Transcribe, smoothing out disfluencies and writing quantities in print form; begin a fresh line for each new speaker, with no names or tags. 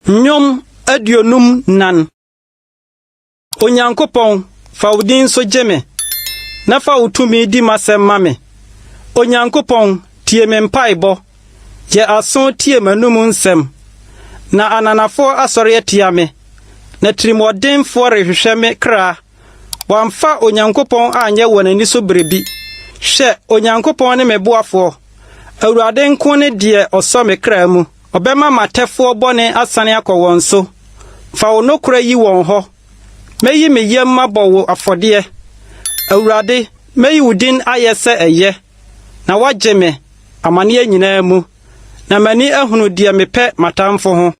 Nnwom 54. Onyankopɔn, fa wo din so gye me, na fa wo tumi di m'asɛm ma me. Onyankopɔn, tie me mpaebɔ. Yɛ aso tie m'anom nsɛm. Na ananafoɔ asɔre atia me, na tirimɔdenfoɔ rehwehwɛ me kra. Wɔamfa Onyankopɔn anyɛ wɔn ani so biribi. Hwɛ, Onyankopɔn ne me boafoɔ. Awurade nko ne deɛ ɔsɔ me kra mu. Ɔbɛma m'atɛfoɔ bɔne asane akɔ wɔn so. Fa wo nokorɛ yi wɔn hɔ. Mɛyi me yam mabɔ wo afɔdeɛ. Awurade, mɛyi wo din ayɛ sɛ ɛyɛ, na woagye me amanneɛ nyinaa mu, na m'ani ahunu deɛ mepɛ m'atamfo ho.